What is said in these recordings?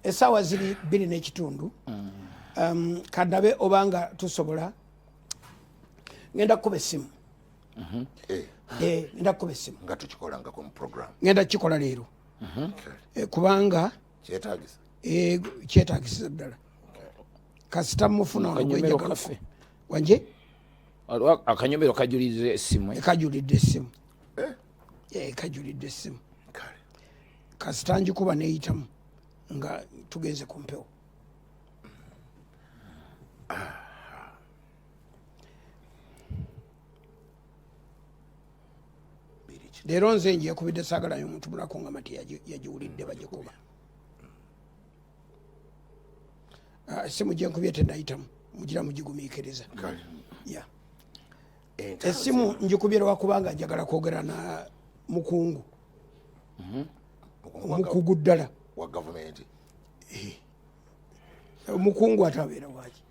Essaawa ziri 2:15. Kandabe obanga tusobola. Ngenda kukuba essimu. Ngenda kukuba essimu. Nga tukikolangako mu program. Ngenda kukikola leero. Kubanga kyetagisa. Kyetagisiza ddala. Kasita mufuna wano Akanyomero gwenjagala. kaffe. Wanje? Waliwo akanyomero kajulidde essimu, eh? Kajulidde essimu. Kajulidde essimu. Kale. Kasita njikuba neyitamu nga tugenze ku mpewo. Leero nze njekubidde, saagalayo omuntu mulako nga mati yagiwulidde bagikuba. Ah, essimu gyenkubye tenayitamu, mugira mugigumiikiriza. Kale. Yeah. Entalo. Essimu njikubye lwakubanga njagala kwogera na mukungu. Mukungu wa omukugu ddala. Wa gavumenti. Omukungu ate abeera waki?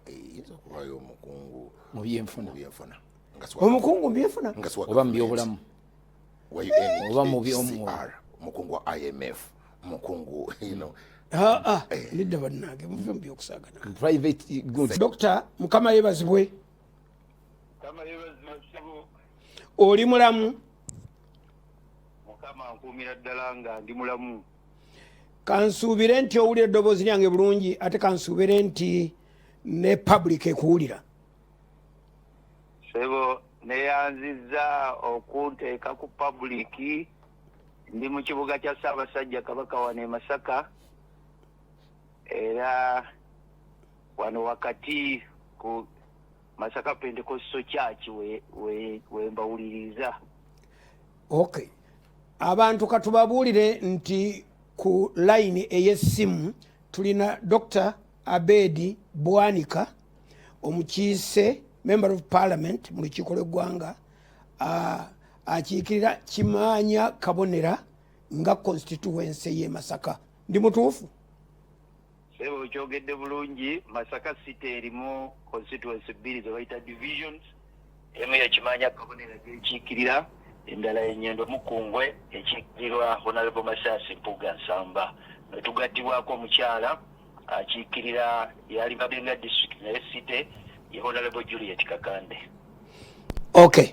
Eyinza okubayo omukungu mu byenfuna. Mu byenfuna. Nga si wa- Omukungu mubyenfuna. Nga si wa Oba mu gavumenti. byobulamu. Wa UNHCR, Oba mu by'omwoyo. mukungu wa IMF, mukungu. Aa, nedda bannange, muve mu byokusaagana. Private goods. Dokita, Mukama yeebazibwe. Mukama yeebazibwe, ssebo. Oli mulamu? Mukama nkuumira ddala nga ndi mulamu. Kansuubire nti owulira eddoboozi lyange bulungi, ate kansuubire nti ne public ekuwulira. Ssebo, neyanzizza okunteeka ku public. Ndi mu kibuga kya Ssaabasajja Kabaka wano e Masaka, era wano wakati ku Masaka Pentecostal Church we mbawuliriza. Okay, abantu katubabuulire nti ku layini ey'essimu tulina Dr Abedi Bwanika, omukiise, member of parliament mu lukiiko lw'eggwanga, akiikirira Kimaanya Kabonera nga constituency y'e Masaka. Ndi mutuufu? Ssebo, okyogedde bulungi. Masaka City erimu constituency bbiri ze bayita divisions. Emu yakimanya Kabonera gyekiikirira, endala yenyendo Mukungwe ekiikirirwa Honorable Masasi Mpuga Nsamba, netugattibwako omukyala akiikirira yali Mabenga District naye city ye Honorable Juliet Kakande. Okay,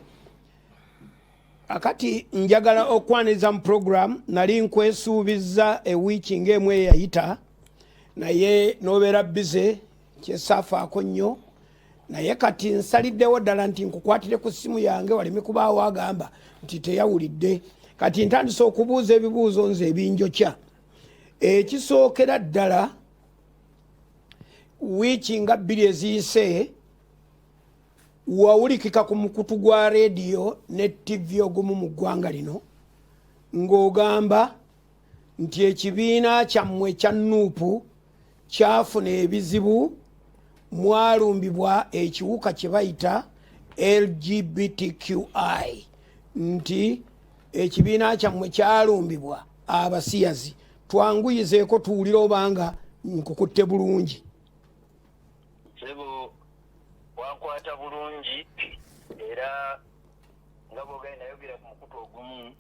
akati njagala okwaniriza mu program. Nali nkwesuubiza ewiiki ng'emu eyayita, naye n'obeera busy, kyesaafaako nnyo, naye kati nsaliddewo ddala nti nkukwatire ku ssimu yange waleme kubaawo agamba nti teyawulidde. Kati ntandise okubuuza ebibuuzo nze ebinjokya. Ekisookera ddala, wiiki nga 2 eziyise wawulikika ku mukutu gwa rediyo ne TV ogumu mu ggwanga lino ng'ogamba nti ekibiina kyammwe ekya NUP kyafuna ebizibu, mwalumbibwa ekiwuka kye bayita LGBTQI, nti ekibiina kyammwe kyalumbibwa abasiyazi. Twanguyizeeko tuwulire obanga nkukutte bulungi. Sebo, wankwata bulungi, era nga bwogaye nayogera ku mukutu ogumu,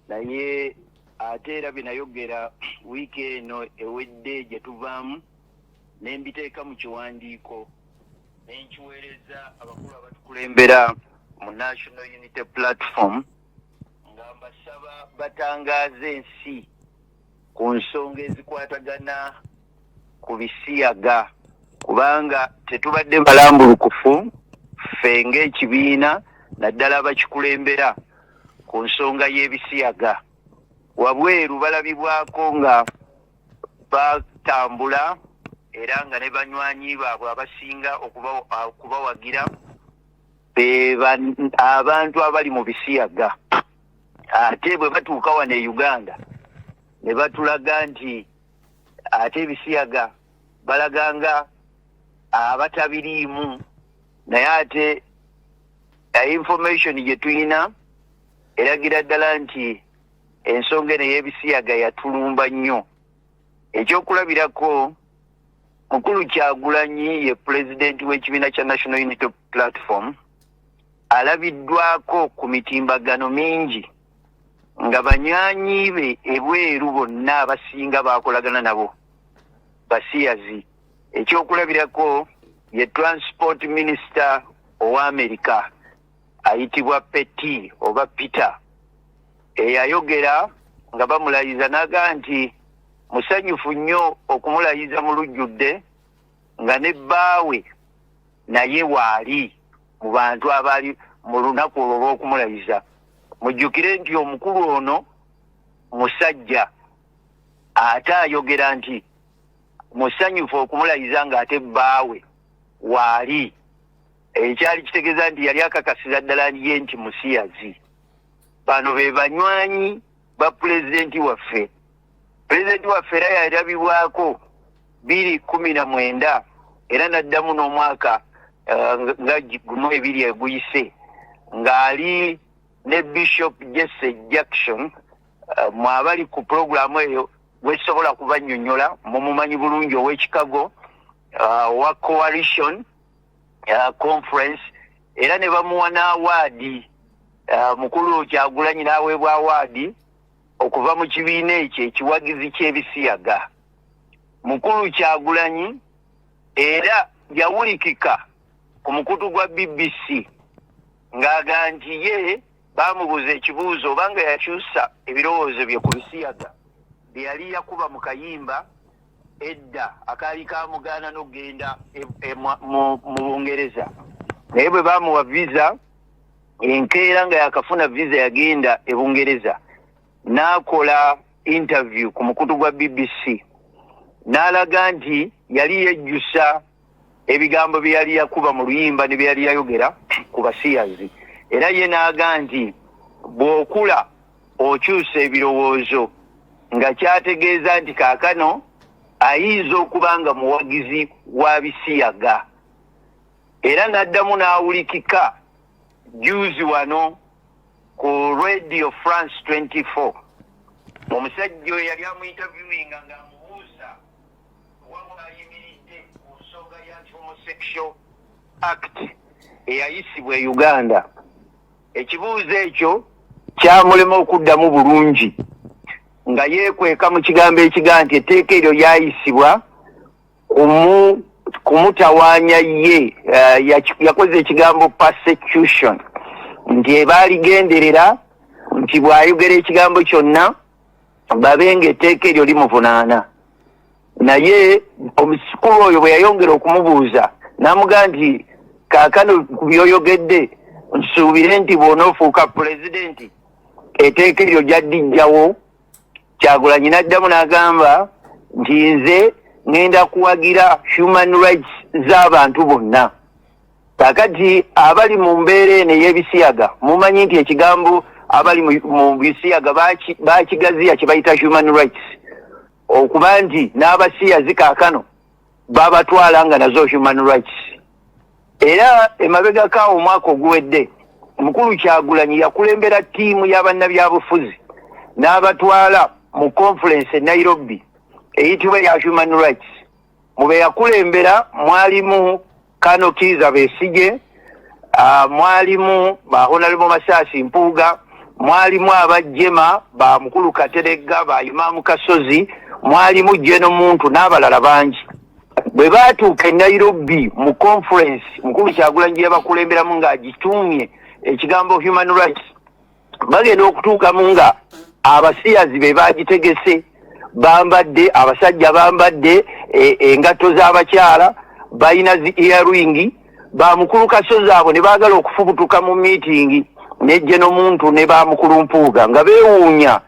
naye ate era bye nayogera wiiki eno ewedde gye tuvaamu ne mbiteeka mu kiwandiiko ne nkiweereza abakulu abatukulembera mu National Unity Platform, nga mbasaba batangaaze ensi ku nsonga ezikwatagana ku bisiyaga, kubanga tetubadde balambulukufu ffe ng'ekibiina, naddala abakikulembera, ku nsonga y'ebisiyaga. Wabweru balabibwako nga batambula, era nga ne banywanyi baabwe abasinga okubawagira be abantu abali mu bisiyaga, ate bwe batuuka wano e Uganda ne batulaga nti ate ebisiyaga balaga nga abatabiriimu. Naye ate information gye tulina eragira ddala nti ensonga eno ey'ebisiyaga yatulumba nnyo. Ekyokulabirako, Mukulu Kyagulanyi ye pulezidenti w'ekibiina kya National Unity Platform, alabiddwako ku mitimbagano mingi nga banywanyi be ebweru bonna abasinga bakolagana nabo. basiyazi. Ekyokulabirako ye transport minister owa Amerika ayitibwa Peti oba Peter, eyayogera nga bamulayiza n'agamba nti musanyufu nnyo okumulayiza mu lujjudde nga ne bbaawe naye waali mu bantu abaali mu lunaku olwo olw'okumulayiza. Mujjukire nti omukulu ono musajja, ate ayogera nti musanyufu okumulayiza ng'ate bbaawe waali, ekyali kitegeeza nti yali akakasiza ddala ye nti musiyazi. Bano be banywanyi ba pulezidenti waffe. Pulezidenti waffe era yalabibwako 2019, era n'addamu n'omwaka nga gumu ebiri eguyise ng'ali ne Bishop Jesse Jackson. Mwabali ku pulogulaamu eyo gwesobola kubannyonnyola, mumumanyi bulungi, ow'e Chicago, owa Coalition Conference, era ne bamuwa n'award. Mukulu Kyagulanyi n'aweebwa award okuva mu kibiina ekyo ekiwagizi ky'ebisiyaga. Mukulu Kyagulanyi era yawulikika ku mukutu gwa BBC ng'aga nti ye baamubuuza ekibuuzo obanga yakyusa ebirowoozo bye ku bisiyaga bye yali yakuba mu kayimba edda akaali kamugaana n'okugenda mu Bungereza. Naye bwe baamuwa visa enkeera nga yakafuna visa, yagenda e Bungereza n'akola interview ku mukutu gwa BBC n'alaga nti yali yejjusa ebigambo bye yali yakuba mu luyimba ne bye yali yayogera ku basiyazi. Era ye n'aga nti bw'okula okyusa ebirowoozo, nga kyategeeza nti kaakano ayinza okuba nga muwagizi wa bisiyaga. Era n'addamu n'awulikika juzi wano ku Radio France 24, omusajja oyo yali amuinterviewinga ng'amubuuza wa bw'ayimiridde ku nsonga ya Homosexual Act eyayisibwa e Uganda. Ekibuuzo ekyo kyamulema okuddamu bulungi nga yeekweka mu kigambo ekigaa nti etteeka eryo lyayisibwa kumutawaanya ye. Yakoze ekigambo persecution, nti ebaaligenderera nti bw'ayogera ekigambo kyonna babe nga etteeka eryo limuvunaana. Naye omusikulu oyo bwe yayongera okumubuuza n'amugamba nti kaakano ku byoyogedde nsuubire nti bw'onoofuuka pulezidenti etteeka eryo gyaddijjawo. Kyagulanyi n'addamu n'agamba nti nze ŋŋenda kuwagira human rights z'abantu bonna. Kakati abali mu mbeera eno ey'ebisiyaga mumanyi nti ekigambo abali mu bisiyaga bakigaziya kye bayita human rights, okuba nti n'abasiyazi kaakano babatwala nga nazo human rights. Era emabegako awo omwaka oguwedde, mukulu Kyagulanyi yakulembera ttiimu y'abannabyabufuzi n'abatwala mu conference e Nairobi eyitibwa ya human rights. Mu be yakulembera mwalimu Kano Kiiza Besigye, mwalimu ba Honorable Masaasi Mpuuga, mwalimu abajjema ba mukulu Kateregga, ba Imaamu Kasozi, mwalimu Jeno Muntu n'abalala bangi. Bwe baatuuka e Nairobi mu conference mukulu Kyagulanyi gye yabakulemberamu ng'agituumye ekigambo human rights, bagenda okutuukamu nga abasiyazi be bagitegese bambadde, abasajja bambadde engatto z'abakyala, balina zi earring. Bamukulu Kasozi abo ne baagala okufubutuka mu meeting ne Jeno Muntu ne bamukulu Mpuuga nga beewuunya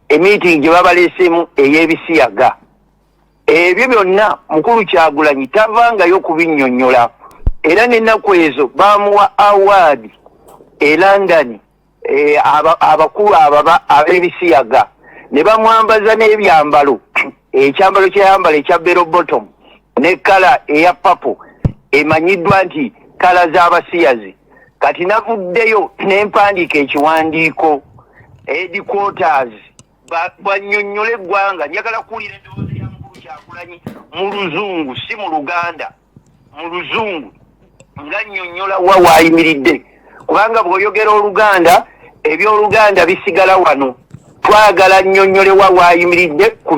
emeeting gye babaleesemu ey'ebisiyaga. Ebyo byonna mukulu Kyagulanyi tavangayo kubinnyonnyola. Era n'ennaku ezo baamuwa award e London, abakulu ababa ab'ebisiyaga ne bamwambaza n'ebyambalo, ekyambalo kyeyambala ekya bell bottom ne colour eya purple emanyiddwa nti colour z'abasiyazi. Kati navuddeyo ne mpandiika ekiwandiiko headquarters bannyonnyole eggwanga. Njagala kuwulira eddoboozi lya mukulu Kyagulanyi mu Luzungu, si mu Luganda, mu Luzungu nga nnyonnyola wa waayimiridde, kubanga bw'oyogera Oluganda ebyoluganda bisigala wano. Twagala nnyonnyole wa waayimiridde ku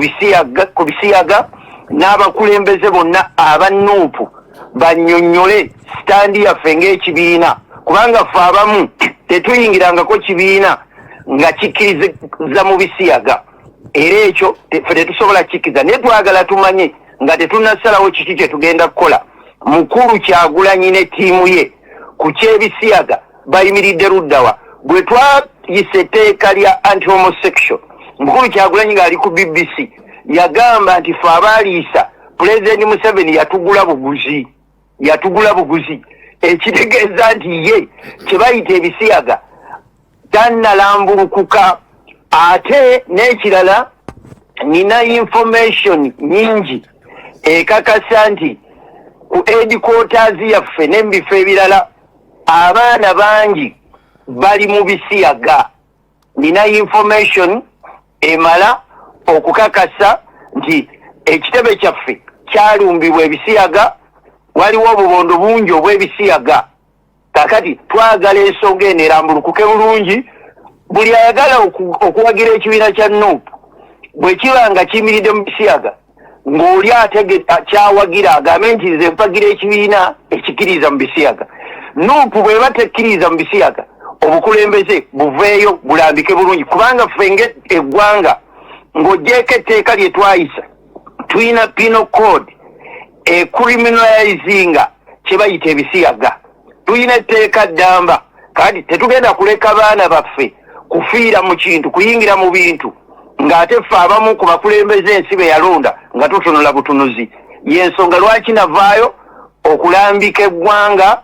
bisiyaga. N'abakulembeze bonna aba Nuupu bannyonnyole sitandi yaffe ng'ekibiina, kubanga ffe abamu tetuyingirangako kibiina nga kikkiriza mu bisiyaga, era ekyo ffe tetusobola kikkiriza. Naye twagala tumanye nga tetunnasalawo kiki kye tugenda kukola, mukulu Kyagulanyi ne ttiimu ye ku ky'ebisiyaga bayimiridde luddawa? Bwe twayisa etteeka lya anti homosexual, mukulu Kyagulanyi ng'ali ku BBC yagamba nti fe abaaliisa, Pulezidenti Museveni yatugula buguzi, yatugula buguzi, ekitegeeza nti ye kye bayita ebisiyaga tannalambulukuka. Ate n'ekirala, nina information nyingi ekakasa nti ku headquarters yaffe n'ebifo ebirala abaana bangi bali mu bisiyaga. Nina information emala okukakasa nti ekitebe kyaffe kyalumbibwa ebisiyaga, waliwo obubondo bungi obw'ebisiyaga. Kakati twagala ensonga eno erambulukuke bulungi. Buli ayagala okuwagira ekibiina kya NUP, bwe kiba nga kiyimiridde mu bisiyaga, ng'oli kyawagira agambe nti nze mpagira ekibiina ekikiriza mu bisiyaga. NUP bweba tekkiriza mu bisiyaga, obukulembeze buveeyo bulambike bulungi, kubanga ffe nga eggwanga, ng'ogyeko etteeka lye twayisa, tulina penal code ecriminalizinga kye bayita ebisiyaga. Tulina etteeka ddamba. Kati tetugenda kuleka baana baffe kufiira mu kintu, kuyingira mu bintu ng'ate ffe abamu ku bakulembeze ensi be yalonda nga tutunula butunuzi. Yensonga lwaki navaayo okulambika eggwanga,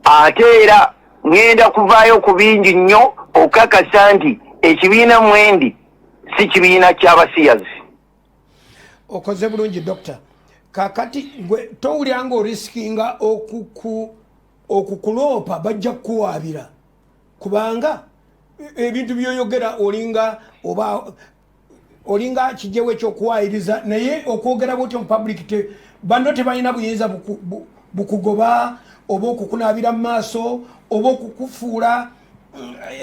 ate era ŋŋenda kuvaayo ku bingi nnyo okukakasa nti ekibiina mwendi si kibiina ky'abasiyazi. Okoze bulungi, Dokita. Kakati gwe towulira nga orisikinga okukuloopa? Bajja kukuwaabira, kubanga ebintu byoyogera olinga oba olinga kijjewo ekyokuwaayiriza, naye okwogera bwotyo mu public te banno tebalina buyinza bukugoba oba okukunaabira mu maaso oba okukufuula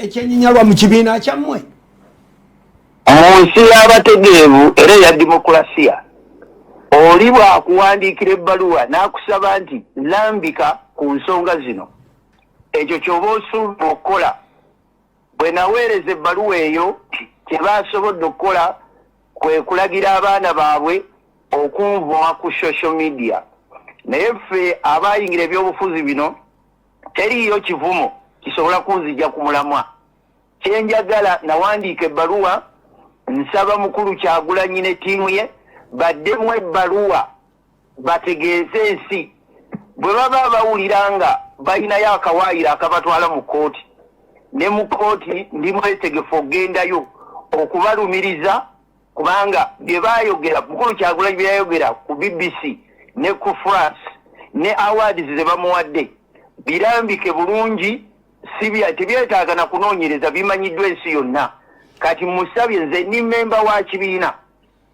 ekyenyinyalwa mu kibiina kyammwe. Mu nsi y'abategeevu era eya demokulasiya, oli bw'akuwandiikira ebbaluwa n'akusaba nti lambika ku nsonga zino, ekyo ky'oba osuubira okukola. Bwe naweereza ebbaluwa eyo, kye baasobodde okukola kwe kulagira abaana baabwe okunvuma ku social media. Naye ffe abaayingira ebyobufuzi bino, teriiyo kivumo kisobola kunzija ku mulamwa. Kyenjagala, nawandiika ebbaluwa, nsaba mukulu Kyagulanyi ne ttiimu ye baddemu ebbaluwa bategeeze ensi. Bwe baba bawulira nga balinayo akawaayiro akabatwala mu kkooti, ne mu kkooti ndi mwetegefu okugendayo okubalumiriza, kubanga bye baayogera, mukulu Kyagulanyi bye yayogera ku BBC ne ku France ne awards ze bamuwadde birambike bulungi, sibya tebyetaaga na kunoonyereza, bimanyiddwa ensi yonna. Kati musabye, nze ndi memba wa kibiina,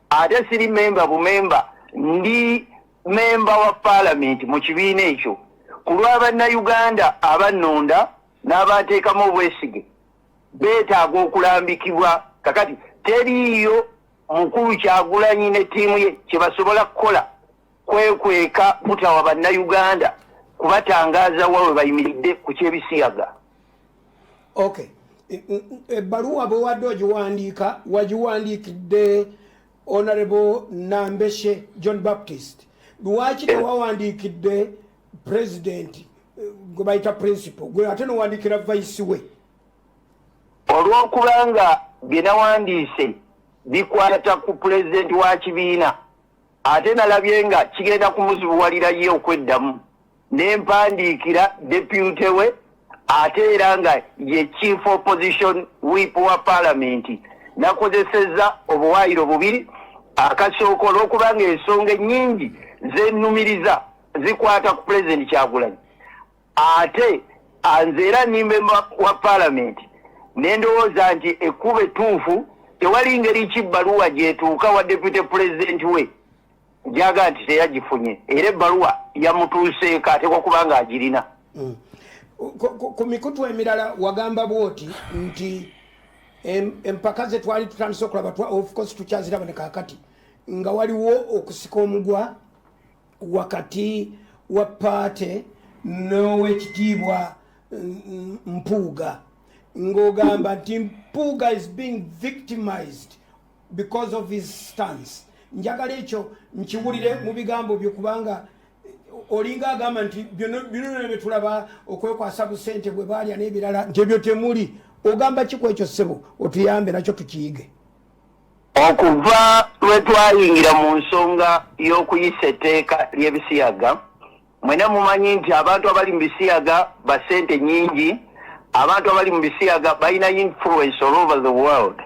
ate siri memba bumemba, ndi memba wa paalamenti mu kibiina ekyo. Ku lw'abannayuganda abannonda n'abateekamu obwesige, beetaaga okulambikibwa. Kakati teriiyo mukulu Kyagulanyi ne ttiimu ye kye basobola kukola kwekweka butawa bannayuganda kubatangaaza wa we bayimiridde ku kyebisiyaga. Okay, ebbaluwa bwe wadde ogiwandiika, wagiwandiikidde Honorable Nambeshe John Baptist. Lwaki tewawandiikidde president gwe bayita principal, gwe ate nowandiikira vice we? Olw'okubanga bye nawandiise bikwata ku pulezidenti wa kibiina, ate nalabye nga kigenda kumuzibuwalira ye okweddamu, ne mpandiikira deputy we, ate era nga ye chief opposition whip wa paalamenti. Nakozesezza obuwaayiro bubiri. Akasooka, olw'okubanga ensonga ennyingi zennumiriza zikwata ku Pulezidenti Kyagulanyi, ate nze era ndi memba wa paalamenti, ne ndowooza nti ekkubo ettuufu, tewali ngeri ki bbaluwa gyetuuka wa deputy president we gyaga nti teyagifunye, era ebbaluwa yamutuuseeko, ateekwa kuba nga agirina. Ku mikutu emirala wagamba bwoti nti empaka ze twali tutandise okulaba, of course tukyaziraba ne kakati. Nga waliwo okusika omugwa wakati wa party n'owekitiibwa Mpuuga, ng'ogamba nti Mpuuga is being victimized because of his stance. Njagala ekyo nkiwulire mu bigambo byo, kubanga olinga agamba nti bino byonna byetulaba, okwekwasa busente bwe baalya n'ebirala, nti ebyo temuli. Ogamba ki ku ekyo, ssebo? Otuyambe nakyo tukiyige. Okuva lwe twayingira mu nsonga y'okuyisa etteeka ly'ebisiyaga, mwena mumanyi nti abantu abali mu bisiyaga basente nyingi, abantu abali mu bisiyaga balina influence all over the world.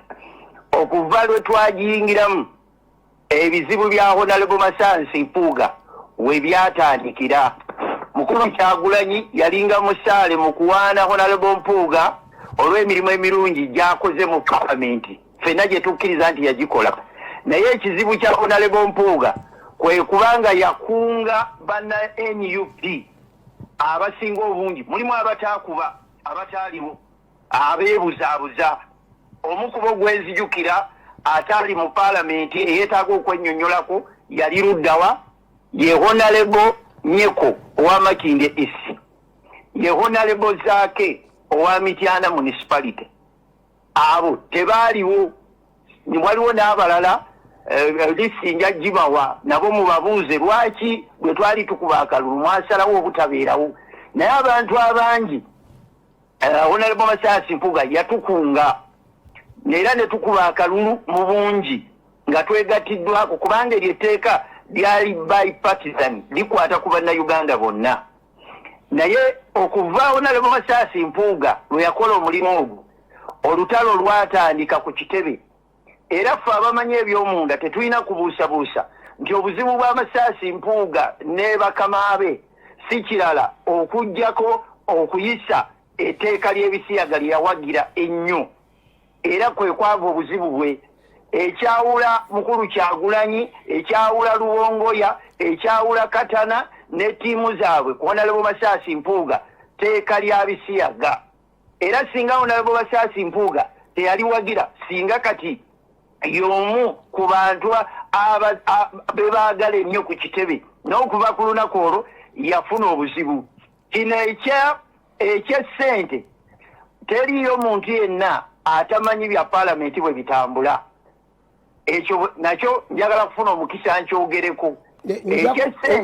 Okuva lwe twagiyingiramu, ebizibu bya Honorable Mathias Mpuuga we byatandikira. Mukulu Kyagulanyi yalinga musaale mu kuwaana Honorable Mpuuga olw'emirimu emirungi gy'akoze mu palamenti, ffenna gye tukkiriza nti yagikola. Naye ekizibu kya Honorable Mpuuga kwe kubanga yakunga banna NUP abasinga obungi, mulimu abataakuba, abataaliwo, abeebuzaabuza. Omu ku bo gwenzijukira ataali mu paalamenti eyeetaaga okwennyonnyolako yali luddawa? Ye Honorable Nyeko owa Makindye East, ye Honorable Zaake owa Mityana Municipality. Abo tebaaliwo. Waliwo n'abalala, list nja gibawa, nabo mubabuuze lwaki bwe twali tukuba akalulu mwasalawo obutabeerawo. Naye abantu abangi, Honorable Mathias Mpuuga yatukunga era ne tukuba akalulu mu bungi nga twegatiddwako, kubanga eryo etteeka lyali bipartisan, likwata ku Bannayuganda bonna. Naye okuva Honorable Mathias Mpuuga lwe yakola omulimu ogwo, olutalo lwatandika ku kitebe. Era ffe abamanyi ebyomunda tetulina kubuusabuusa nti obuzibu bwa Mathias Mpuuga ne bakama be si kirala okugjako okuyisa etteeka ly'ebisiyaga lye yawagira ennyo, era kwe kwava obuzibu bwe. Ekyawula mukulu Kyagulanyi, ekyawula Lubongoya, ekyawula Katana ne ttiimu zaabwe ku Honorable Mathias Mpuuga, tteeka lya bisiyaga. Era singa Honorable Mathias Mpuuga teyaliwagira, singa kati y'omu ku bantu be baagala ennyo ku kitebe. N'okuva ku lunaku olwo yafuna obuzibu. Kino ekyessente, teriiyo muntu yenna atamanyi bya paalamenti bwe bitambula. Ekyo nakyo njagala kufuna omukisa nkyogereko.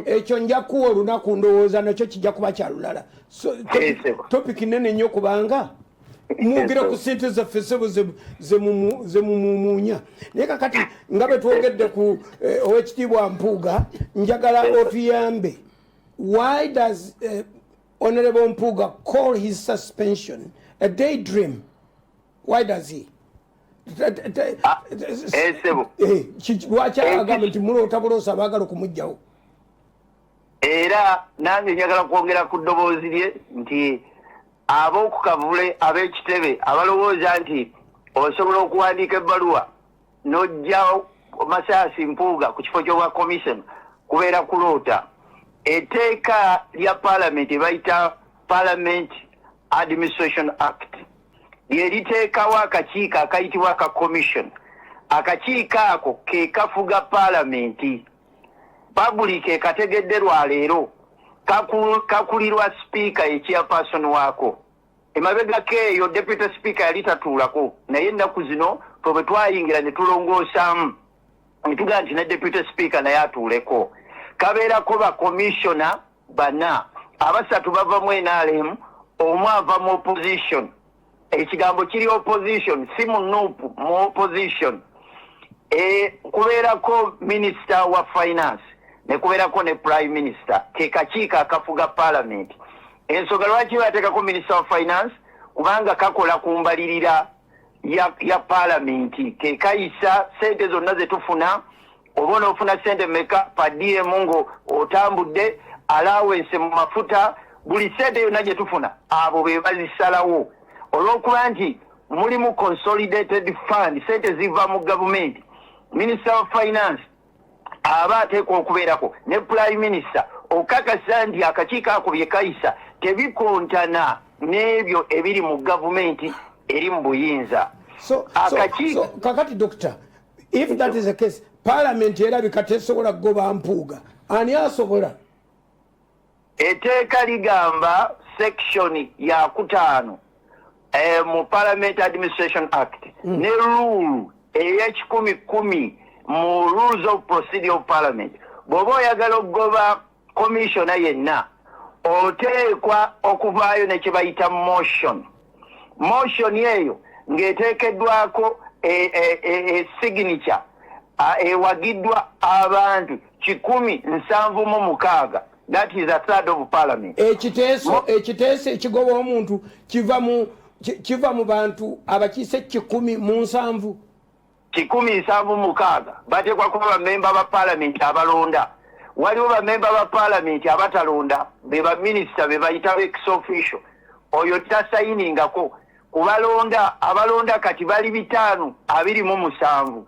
Ekyo nja kuwa olunaku, ndowooza nakyo kijja kuba kya lulala. Topic nene nnyo, kubanga mwogera ku sente zaffe, sebo, zemumumuunya. Naye kakati nga bwe twogedde ku owekitiibwa Mpuuga, njagala otuyambe. Why does Honorable Mpuuga call his suspension a daydream? Why does he? Lwaki agamba nti muloota buloosa abaagala okumugjawo? Era nange njagala kwongera ku ddoboozi lye nti ab'okukavule ab'ekitebe abalowooza nti osobola okuwandiika ebbaluwa n'ojja Mathias Mpuuga ku kifo ky'obwa commission, kubeera kuloota. Etteeka lya paalamenti bayita Parliament Administration Act lye liteekawo akakiiko akayitibwa aka commission. Akakiiko ako ke kafuga paalamenti. Public ekategedde lwaleero. Kakulirwa sipiika, ye chairperson waako. Emabegako eyo deputy speaker yali tatuulako, naye ennaku zino fe bwe twayingira ne tulongoosaamu ne tugamba nti ne deputy speaker naye atuuleko. Kabeerako bakomishona bana, abasatu bava mu NRM, omu ava mu opposition. Ekigambo kiri opposition, si mu NUP, mu opposition. Kubeerako minister wa finance, ne kubeerako ne prime minister. Ke kakiiko akafuga parliament. Ensonga lwaki bateekako minister wa finance, kubanga kakola ku mbalirira ya parliament, ke kayisa sente zonna zetufuna, oba onoofuna sente meka per diem ngo otambudde, allowance mu mafuta, buli sente yonna gye tufuna abo be bazisalawo. Olw'okuba nti mulimu consolidated fund, sente ziva mu gavumenti, minister of finance aba ateekwa okubeerako ne prime minister okakasa nti akakiiko ako bye kayisa tebikontana n'ebyo ebiri mu gavumenti eri mu buyinza. So, kakati doctor, if that is the case, Palamenti erabika tesobola kugoba Mpuuga. Ani asobola? Etteeka ligamba section ya 5 mu Parliament Administration Act ne rule ey'ekikumi 10 mu Rules of Procedure of Parliament. Bw'oba oyagala okugoba commissioner yenna, oteekwa okuvaayo ne kye bayita motion. Motion eyo ng'eteekeddwako e signature ewagiddwa abantu 176, that is a third of Parliament. Ekiteeso ekigoba omuntu kiva mu bantu abakiise 170. 176 bateekwa kuba bamemba ba Palamenti abalonda. Waliwo bamemba ba Palamenti abatalonda, be baminisita be bayita ex officio. Oyo tasayiningako kubalonda. Abalonda kati bali 527.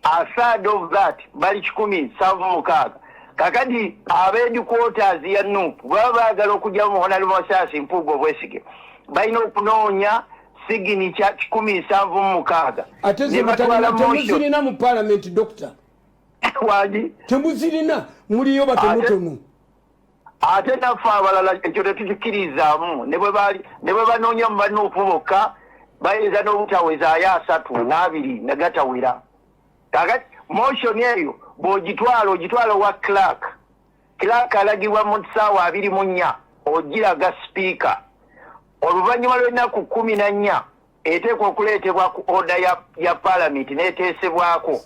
A third of that bali 176. Kakati ab'headquarters ya NUP baba baagala okugyamu Honorable Mathias Mpuuga obwesige, balina okunoonya signature 176. Ate Ne batwala motion. Temuzirina mu Palamenti, Dokita. Wangi? Temuzirina, muliyo batonotono. Ate naffe abalala ekyo tetukikirizaamu. Ne bwe banoonya mu banuupu bokka, bayinza n'obutawezaayo 32 negatawera. Kakati motion eyo bw'ogitwala, ogitwala owa clerk. Clerk alagibwa mu ssaawa 24 ogiraga sipiika. Oluvannyuma lw'ennaku 14 eteekwa okuleetebwa ku order ya Palamenti n'eteesebwako.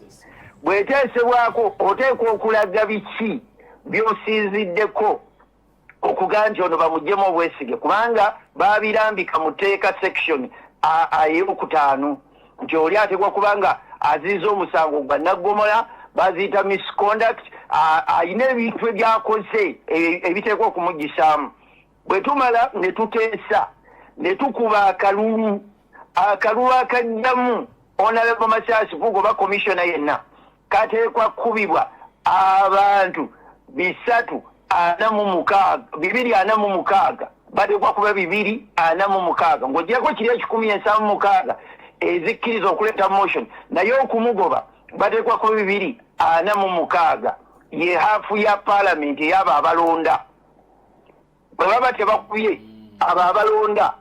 Bw'eteesebwako, oteekwa okulaga biki by'osinziddeko okugamba nti ono bamuggyemu obwesige, kubanga babirambika mu tteeka section 5 nti oli ateekwa kubanga aziiza omusango gwa naggomola, baziyita misconduct, ayina ebintu ebyakoze ebiteekwa okumugisaamu. Bwe tumala ne tuteesa ne tukuba akalulu, akalulu akajjamu Honorable Mathias Mpuuga oba commissioner yenna kateekwa kukubibwa abantu 346, 246. Bateekwa kuba 246, ng'oggyako kiri 176 ezikkiriza okuleeta motion. Naye okumugoba bateekwa kuba 246, ye half ya Palamenti eyabo abalonda. Bwe baba tebakubye abo abalonda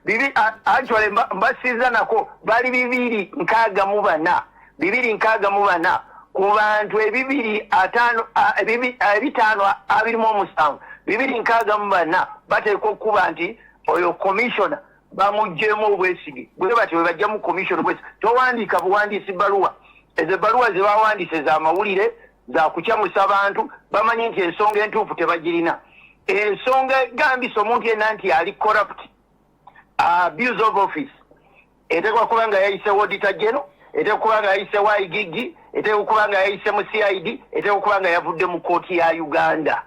bibi, actually mbasiza nako bali 264, 264 ku bantu ebibiri ataano, 527, 264 bateekwa okuba nti oyo commissioner bamuggyemu obwesige. Bwe batyo bwe bajjamu commissioner obwesige. Towandiika buwandiisi bbaluwa. Ezo ebbaluwa ze bawandiise z'amawulire, za kukyamusa bantu. Bamanyi nti ensonga entuufu tebagirina. Ensonga egambisa omuntu yenna nti ali corrupt, abuse of office, eteekwa kuba nga yayise Auditor General, eteekwa kuba nga yayise IGG, eteekwa kuba nga yayise mu CID, eteekwa kuba nga yavudde mu kooti ya Uganda.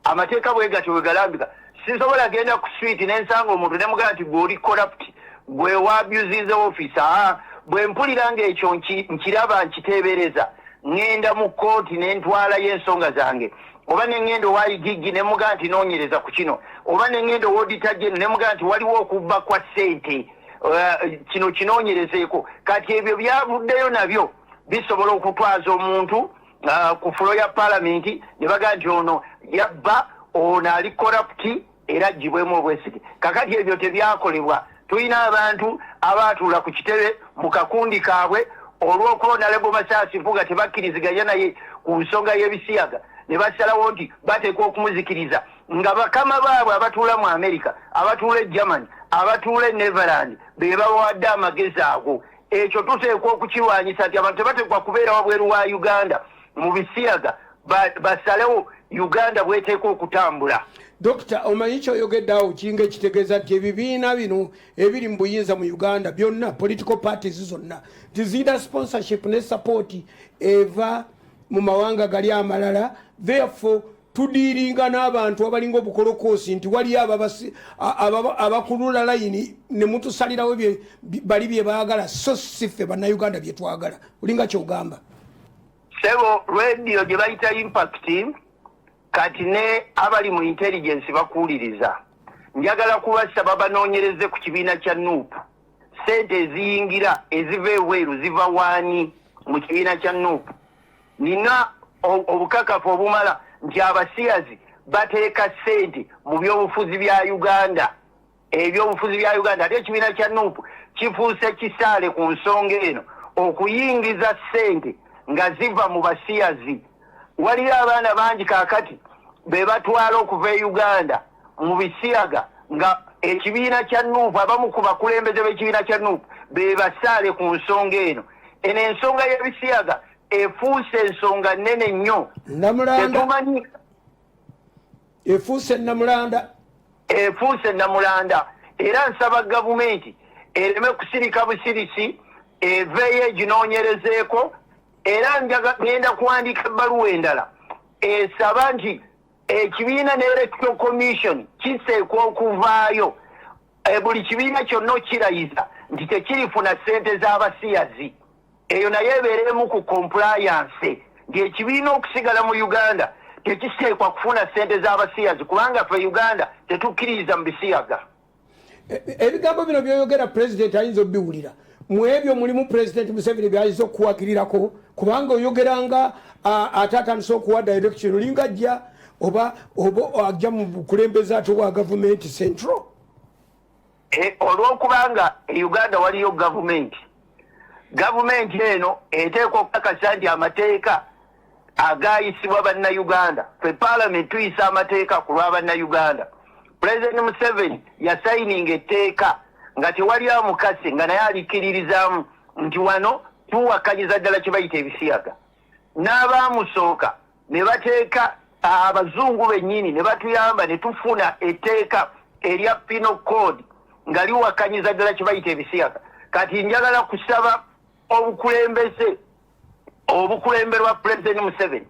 Amateeka bwe gatyo bwe galambika. Sisobola genda ku street nensanga omuntu nemugamba nti gwe oli corrupt, gwe wa abusinze office. Aa, bwe mpulira ng'ekyo nkiraba, nkiteebereza, ŋŋenda mu kooti nentwalayo ensonga zange, oba neŋŋenda owa IGG nemugamba nti noonyereza ku kino, oba neŋŋenda owa Auditor General nemugamba nti waliwo okubba kwa ssente, kino kinoonyerezeeko. Kati ebyo byavuddeyo nabyo bisobola okutwaza omuntu ku floor ya Palamenti ne bagamba nti ono yabba, ono ali corrupt, era aggyibwemu obwesige. Kakati ebyo tebyakolebwa. Tulina abantu abaatuula ku kitebe mu kakundi kaabwe olw'okuba Honorable Mathias Mpuuga tebakkiriziganya naye ku nsonga y'ebisiyaga, ne basalawo nti bateekwa okumuzikiriza, nga bakama baabwe abatuula mu America, abatuula e Germany, abatuula e Netherland be babawadde amagezi ago. Ekyo tuteekwa okukirwanyisa nti abantu tebateekwa kubeera wabweru wa Uganda mu bisiyaga basalewo Uganda bweteekwa okutambula. Dokita, omanyi kyoyogedde awo kiringa ekitegeeza nti ebibiina bino ebiri mu buyinza mu Uganda byonna, political parties zonna, tizirina sponsorship ne support eva mu mawanga gali amalala. Therefore tudiiringa n'abantu abalinga obukolokoosi nti waliyo abakulula layini ne mutusalirawo bali bye baagala, so si ffe Bannayuganda bye twagala. Olinga kyogamba. Sebo, radio gye bayita Impact, kati ne abali mu intelligence bakuwuliriza. Njagala kubasaba banoonyereze ku kibiina kya NUP. Sente eziyingira eziva ebweru ziva waani mu kibiina kya NUP? Nina obukakafu obumala nti abasiyazi bateeka ssente mu byobufuzi bya Uganda, ebyobufuzi bya Uganda. Ate ekibiina kya NUP kifuuse kisaale ku nsonga eno, okuyingiza ssente nga ziva mu basiyazi. Waliyo abaana bangi kaakati be batwala okuva e Uganda mu bisiyaga, nga ekibiina kya NUP, abamu ku bakulembeze b'ekibiina kya NUP be basaale ku nsonga eno. Eno ensonga y'ebisiyaga efuuse ensonga nnene nnyo. Namulanda. Tetumanyi. Efuuse namulanda. Efuuse namulanda. Era nsaba gavumenti ereme kusirika busirisi, eveeyo eginoonyerezeeko. Era ngenda kuwandiika ebbaluwa endala esaba nti ekibiina ne Electoral Commission kiseekwa okuvaayo, buli kibiina kyonna okirayiza nti tekirifuna ssente z'abasiyazi. Eyo naye ebeeremu ku compliance, nti ekibiina okusigala mu Uganda tekiseekwa kufuna ssente z'abasiyazi, kubanga ffe Uganda tetukkiririza mu bisiyaga. Ebigambo bino byoyogera, pulezidenti ayinza obiwulira. Mu ebyo mulimu Pulezidenti Museveni byayinza okuwagirirako, kubanga oyogeranga ate atandise okuwa direction, olinga ajja oba ajja mu bukulembeze ate obwa gavumenti central. Olw'okubanga e Uganda waliyo gavumenti, gavumenti eno eteekwa okukakasa nti amateeka agayisibwa bannayuganda, fe parliament tuyisa amateeka ku lwa bannayuganda. President Museveni yasayininga etteeka nga tewali amukase, nga naye alikkiririzaamu nti wano tuwakanyiza ddala kye bayita ebisiyaga. N'abaamusooka ne bateeka abazungu bennyini ne batuyamba ne tufuna etteeka erya Penal Code nga liwakanyiza ddala kye bayita ebisiyaga. Kati njagala kusaba obukulembeze obukulemberwa President Museveni,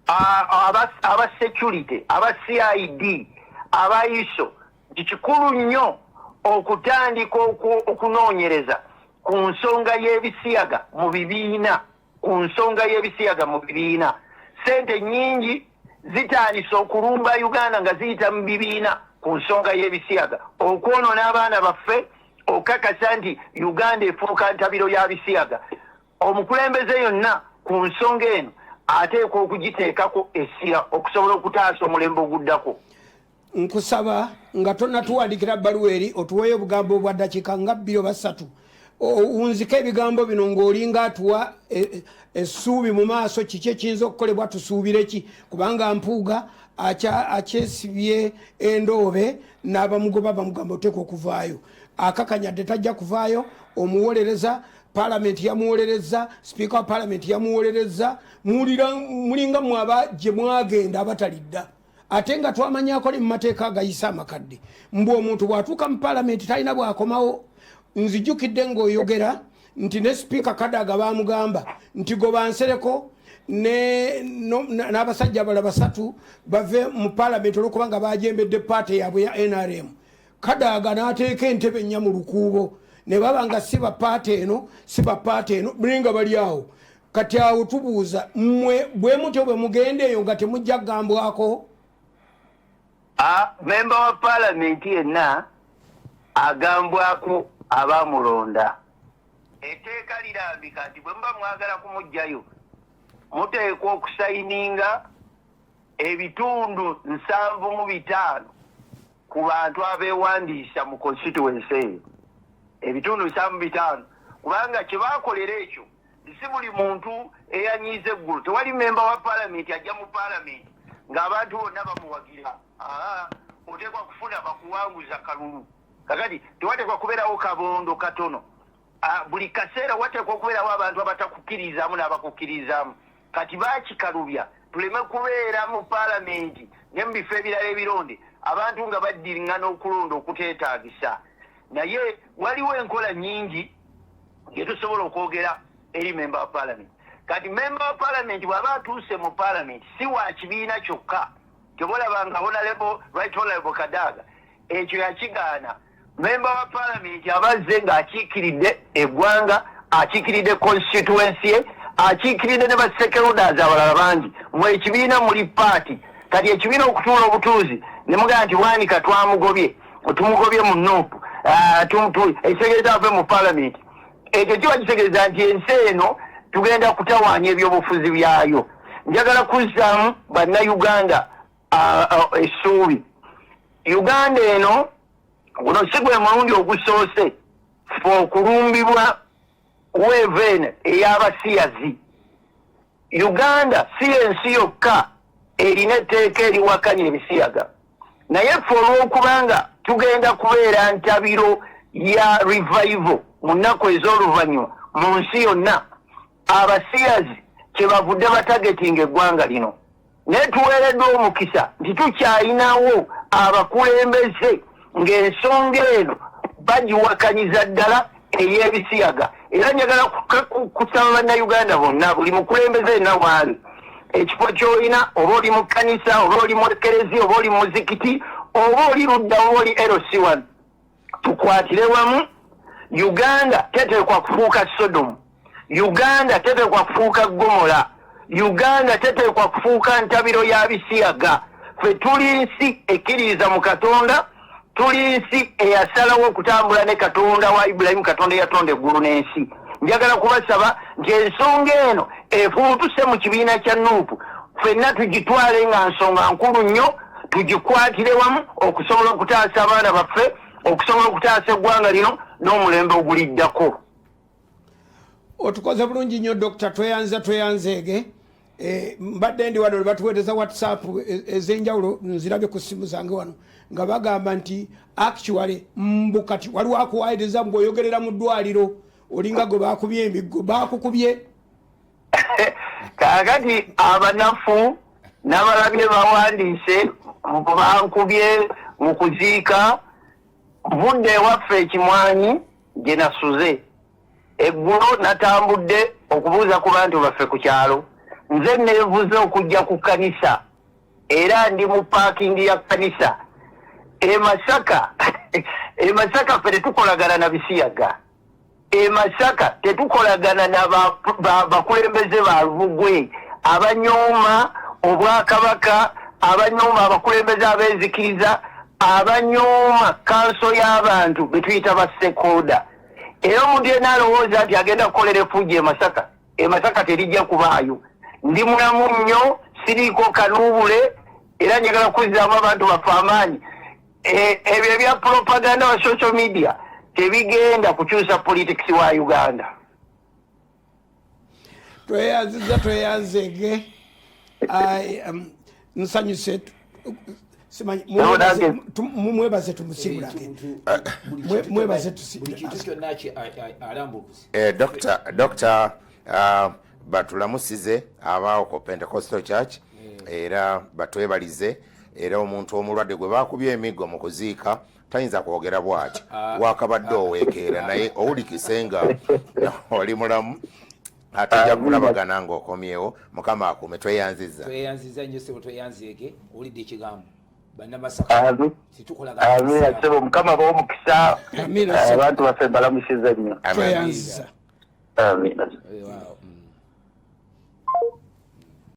aba security, aba CID, aba ISO, nti kikulu nnyo okutandika okunoonyereza ku nsonga y'ebisiyaga mu bibiina, ku nsonga y'ebisiyaga mu bibiina. Sente nnyingi zitandise okulumba Uganda nga ziyita mu bibiina ku nsonga y'ebisiyaga, okwonoona abaana baffe, okakasa nti Uganda efuuka ntabiro ya bisiyaga. Omukulembeze yonna ku nsonga eno ateekwa okugiteekako essira okusobola okutaasa omulembe oguddako. Nkusaba nga tonatuwandikira bbaluwa eri, otuweeyo obugambo obwa ddakiika nga 2 oba 3, owunzike ebigambo bino ng'olinga atuwa essuubi mu maaso. Kiki ekiyinza okukolebwa? Tusuubire ki? Kubanga Mpuuga akyesibye endoobe n'abamugoba bamugamba oteeka okuvaayo, akakanyadde tajja kuvaayo. Omuwolereza palamenti yamuwolereza, sipiika wa palamenti yamuwolereza. Mulinga mwe aba gye mwagenda abatalidda, ate nga twamanyako ne mu mateeka agayisa amakadde mbu omuntu bw'atuuka mu palamenti talina bw'akomawo. Nzijukidde ng'oyogera nti ne sipiika Kadaga bamugamba nti goba Nsereko n'abasajja abalala basatu bave mu palamenti olwokuba nga bajembedde paate yaabwe ya NRM. Kadaga n'ateeka entebe nnya mu lukuubo ne baba nga si bapaate eno, si bapaate eno, naye nga bali awo. Kati awo tubuuza, mmwe bwe mutyo bwe mugenda eyo nga temujja kugambwako? Memba wa paalamenti yenna agambwako abamulonda. Etteeka lirambika nti bwe muba mwagala kumuggyayo muteekwa okusayininga 75% ku bantu abeewandiisa mu constituency eyo, 75%, kubanga kye baakolera ekyo si buli muntu eyanyiiza eggulu. Tewali memba wa paalamenti ajja mu paalamenti ng'abantu bonna bamuwagira. Oteekwa kufuna bakuwanguza kalulu. Kakati tewateekwa kubeerawo kabondo katono. Buli kaseera wateekwa okubeerawo abantu abatakukkiririzaamu n'abakukkirizaamu. Kati baakikalubya tuleme kubeera mu paalamenti ne mu bifo ebirala ebironde abantu nga baddiringana okulonda okuteetaagisa. Naye waliwo enkola nnyingi gye tusobola okwogera eri memba wa paalamenti. Kati memba wa paalamenti bw'aba atuuse mu paalamenti si wa kibiina kyokka. Tebolaba nga honorable, right honorable Kadaga ekyo yakigaana. Memba wa paalamenti abazze ng'akiikiridde eggwanga, akiikiridde constituency ye, akiikiridde ne ba stakeholders abalala bangi mu ekibiina muli paati. Kati ekibiina okutuula obutuuzi ne mugamba nti Bwanika twamugobye, tumugobye mu NUP, ekitegeeza ave mu paalamenti, ekyo kiba kitegeeza nti ensi eno Tugenda kutawaanya ebyobufuzi byayo. Njagala kuzzaamu Bannayuganda essuubi. Uganda eno, guno si gwe mulundi ogusoose fe okulumbibwa wave eno ey'abasiyazi. Uganda si ensi yokka erina etteeka eriwakanya ebisiyaga, naye ffe olw'okubanga tugenda kubeera ntabiro ya revival mu nnaku ez'oluvannyuma mu nsi yonna, abasiyazi kyebavudde batargetinga eggwanga lino. Naye tuweereddwa omukisa nti tukyayinawo abakulembeze ng'ensonga eno bagiwakanyiza ddala ey'ebisiyaga. Era njagala kusaba Bannayuganda bonna, buli mukulembeze yenna waali, ekifo ky'olina, oba oli mu kkanisa, oba oli mu ekereziya, oba oli mu muzikiti, oba oli ludda, oba oli LC1, tukwatire wamu. Uganda teteekwa kufuuka Sodomu, Uganda teteekwa kufuuka Gomola, Uganda teteekwa kufuuka ntabiro ya bisiyaga. Ffe tuli nsi ekkiririza mu Katonda, tuli nsi eyasalawo okutambula ne Katonda wa Ibulayimu, Katonda eyatonda eggulu n'ensi. Njagala kubasaba nti ensonga eno efuutuse mu kibiina kya NUP, ffenna tugitwale nga nsonga nkulu nnyo, tugikwatire wamu okusobola okutaasa abaana baffe, okusobola okutaasa eggwanga lino n'omulembe oguliddako. Otukoze bulungi nnyo, Dokita, tweyanza, tweyanzeege. Mbadde ndi wano batuweereza WhatsApp ez'enjawulo, nzirabye ku ssimu zange wano nga bagamba nti actually mbu kati waliwo akuwaayiriza ng'oyogerera mu ddwaliro, olinga gwe bakubye emiggo, bakukubye. Kaakati abanafu n'abalabye bawandiise bankubye mu kuziika. Nvudde ewaffe ekimwanyi gye nasuze eggulo, natambudde okubuuza ku bantu baffe ku kyalo. Nze neevuze okujja ku kkanisa era ndi mu parking ya kkanisa e Masaka. E Masaka ffe tetukolagana na bisiyaga. E Masaka tetukolagana na bakulembeze ba lubugwe abanyooma obwakabaka, abanyooma abakulembeze ab'enzikiriza, abanyooma kanso y'abantu betuyita ba stakeholder. Era omuntu yenna alowooza nti agenda kukolera efujjo e Masaka, e Masaka terijja kubaayo. Ndi mulamu nnyo, siriiko kanuubule, era njagala kuzzaamu abantu baffe amaanyi. Ebyo ebya propaganda wa social media tebigenda kukyusa politics wa Uganda. Tweyanziza, tweyanzege. Nsanyuse, simanyi mumwebaze, tumusiibulage, mwebaze. Buli kintu kyonna alambulukusi. Dr batulamusize abaawo ku Pentecostal Church, era batwebalize. Era omuntu omulwadde gwe bakubye emiggo mu kuziika tayinza kwogera bw'ati, wakabadde oweekeera, naye owulikise nga oli mulamu, atujja kulabagana ng'okomyewo. Mukama akuume, tweyanziza. Tweyanziza nnyo sebo, tweyanzeege. Owulidde ekigambo Bannamasaka? Amiina sebo, Mukama b'omukisa. Amiina, sebo. Abantu baffe balamusiza nnyo. Tweyanziza. Amiina. Wow.